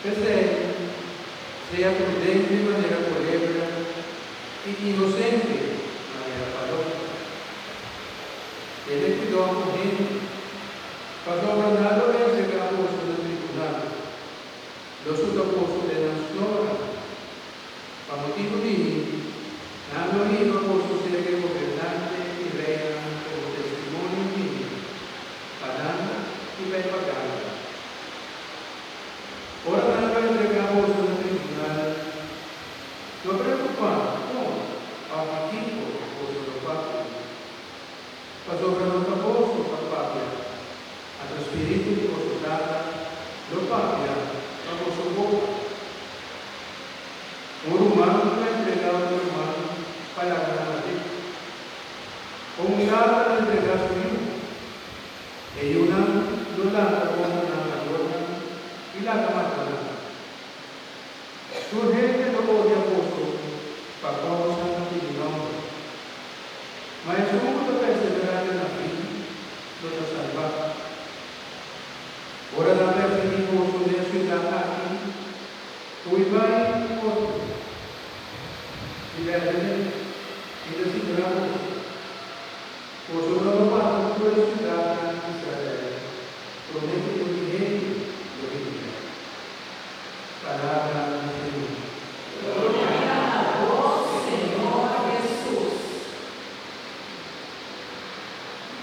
P'esei, sea prudente manera kolebra i inosente manera paloma. Tene kuidou ku hende, pasobra nan lo entregá boso na tribunal, lo suta boso den nan snora. Pa motibu di mi, nan lo hiba boso serka e gobernante i reinan komo testimonio di mi, pa nan i pa e paganonan. Ora nan lo entregá boso na tribunal, no preokupá kon òf di kiko boso lo papia, pasobra no ta boso ta papia, ma ta spiritu di boso Tata lo papia pa boso boka. Un ruman lo entregá otro ruman pa laga nan mat'é. Un tata lo entregá su yu. E yunan lo lanta kontra nan mayornan i laga mata nan. Tur hende lo odia boso pa kousa di mi nòmber. Ma esun ku ta perseverá te na fin lo ta salbá. Ora nan persiguí boso den e siudat aki, hui bai otro. Di bèrdè, mi ta sigurá boso, Boso no lo pasa tur e siudatnan di Israel promé ku